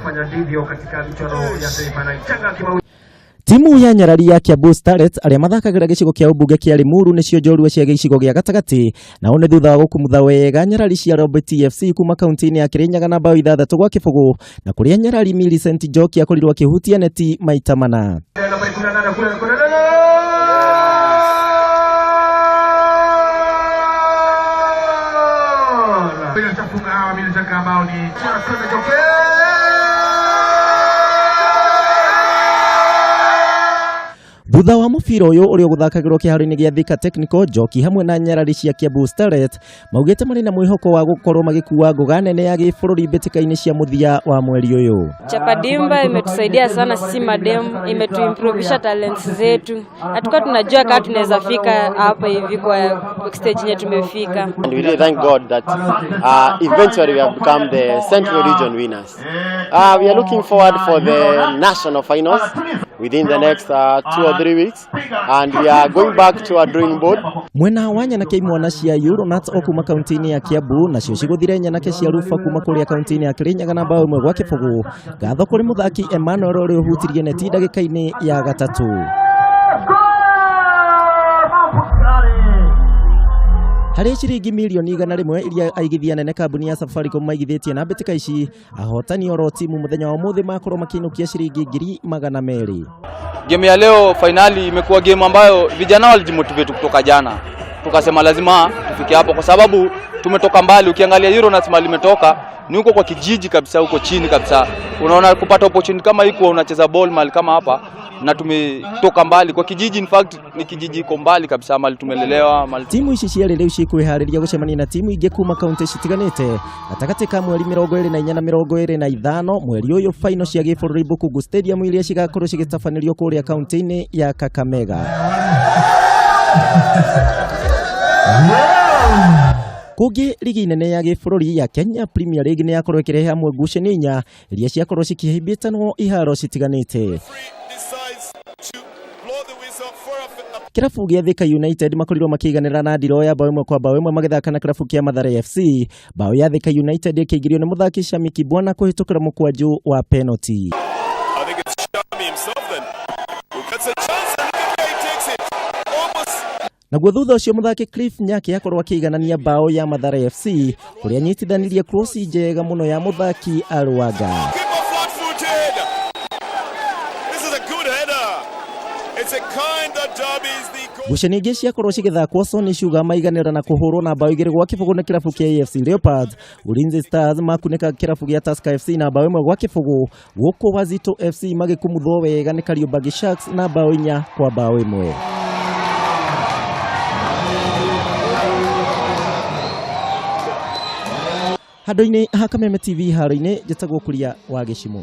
kufanya ndivyo katika michuano ya semifinali. Changa Kimau. Timu ya nyarari ya Kiambu Starlets arĩa mathakagĩra gĩcigo kĩa ũmbunge kĩa Limuru nĩcio njorua cia gĩcigo gĩa gatagatĩ, nao nĩ thutha wa gũkumutha wega nyarari cia Rombe TFC kuma kaunti-inĩ ya Kirinyaga na bao 6-0, na kũrĩa nyarari Millicent Njoki akorirwo akĩhutia neti maita mana. Nambari 18 kule kule bila chafunga hawa bila shaka bao ni Njoki. Thutha wa mũbira ũyũ ũrĩa ũgũthakagĩrwo kĩharo-inĩ gĩa Thika Technical, Njoki hamwe na nyarari cia Kiambu Starlets maugĩte marĩ na mwĩhoko wa gũkorwo magĩkua ngũga nene ya gĩbũrũri mbĩtĩka-inĩ cia mũthia wa mweri ũyũ. Chapadimba imetusaidia sana sisi madem, imetuimprovisha talents zetu. Hatukuwa tunajua kama tunaweza fika hapa hivi kwa stage yenye tumefika. And we really thank God that eventually we have become the Central Region winners. We are looking forward for the national finals within the next 2 or 3 weeks, and we are going back to our drawing board. Mwena wa nyanake imwana cia Euronats o kuma kaunti-inĩ ya Kiambu nacio cigũthire nyanake cia Rufa kuma kũrĩa kaunti-inĩ ya Kirinyaga na bao 1-0. Ngatho kũrĩ mũthaki Emmanuel ũrĩa ũhutirie neti ndagĩka-inĩ ya 3. Harĩ ciringi mirioni 100 iria aigithia nene kambuni ya Safaricom maigithĩtie na mbĩtĩka ici, ahotani oro timu mũthenya wa ũmũthĩ makorwo makĩinũkia ciringi 200,000. Game ya leo finali imekuwa game ambayo vijana walijimotivate kutoka jana. Tukasema lazima tufike hapo kwa sababu tumetoka mbali. Ukiangalia Euronats mali imetoka ni huko kwa kijiji kabisa, huko chini kabisa. Unaona kupata opportunity kama hii kwa unacheza ball mali kama hapa, na tumetoka mbali kwa kijiji. In fact ni kijiji iko mbali kabisa mali tumelelewa mali. Timu ici cierĩ rĩu cikwĩharĩria gũcemania na timu ingĩ kuma kaunti citiganĩte gatagatĩ ka mweri 24 na 25 mweri ũyũ, final cia gĩbũrũri Bukungu Stadium iria cigakorwo cigĩtabanĩrio kũrĩa kaunti-inĩ ya Kakamega. Kũngĩ ligi nene ya gĩbũrũri ya Kenya Premier League nĩ yakorwo ĩkĩrehe hamwe ngucanio inya iria ciakorwo cikĩhĩmbĩtanwo iharo citiganĩte. Kĩrabu gĩa Thika United makorirwo makĩiganĩra na ndiro ya bao 1-1 magĩthaka na kĩrabu kĩa Mathare FC. Bao ya Thika United ĩkĩingĩrio nĩ mũthaki Shami Kibwana kũhĩtũkĩra mũkwanjũ wa penalty. Naguo thutha ũcio mũthaki Cliff Nyake akorwo akĩiganania bao ya Mathare FC kũrĩa anyitithanirie cross njega mũno ya mũthaki Arwaga. Ngucanio ingĩ ciakorwo cigĩthakwo, Sony Sugar maiganĩra na kũhũrwo na bao 2-0 nĩ kĩrabu kĩa AFC Leopards. Ulinzi Stars makunĩka kĩrabu gĩa Tusker FC na bao 1-0, gũkũ Wazito FC magĩkumuthwo wega nĩ Kariobangi Sharks na bao 4-1. Handũ-inĩ ha Kameme TV haro-inĩ njĩtagwo Kuria wa Gĩcimũ.